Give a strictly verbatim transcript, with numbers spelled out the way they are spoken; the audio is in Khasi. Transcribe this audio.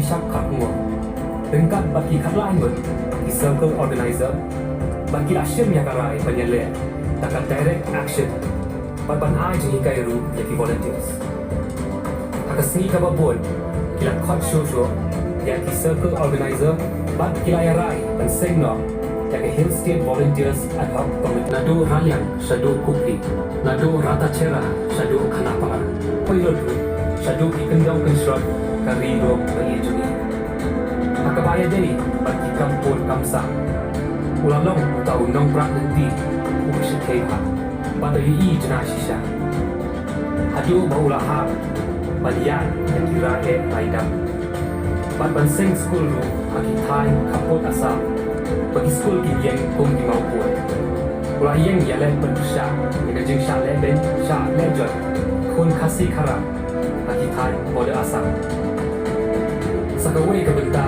Shap Kharkongor, ryngkat bad ki khatlai ngut ki circle organizer, bad ki la shim ïa ka rai ban ïaleh da ka direct action bad ban ai jinghikai ruh ïa ki volunteers. Ha ka sngi kaba bud, ki la khot shuh shuh ïa ki circle organizer bad ki la ïarai ban seng noh ïa ka Hill State Volunteers Ad Hoc Committee. Naduh Raliang shaduh Kuki, naduh Ratacherra shaduh Khanapara, poi lut ruh shaduh ki kyndong kynshrong ka Ri Lum ba ïeit jong ngi. Ha kaba ïadei bad ki kam pur kam sah, u la long uta u nongpyrshah lynti uba shyrkhei bha bad u ïohi jngai shisha. Haduh ba u la hap ban ïaid ïa ki rai eh rai dam bad ban seng skul ruh ha ki thaiñ khappud Assam, ba ki skul ki ïeng kum ki mawpud. U la ïeng ïaleh pynpyrshah ïa ka jingshah lehbeiñ shah lehjot khun Khasi Khara ha ki thaiñ border Assam. Sa kawei ka bynta,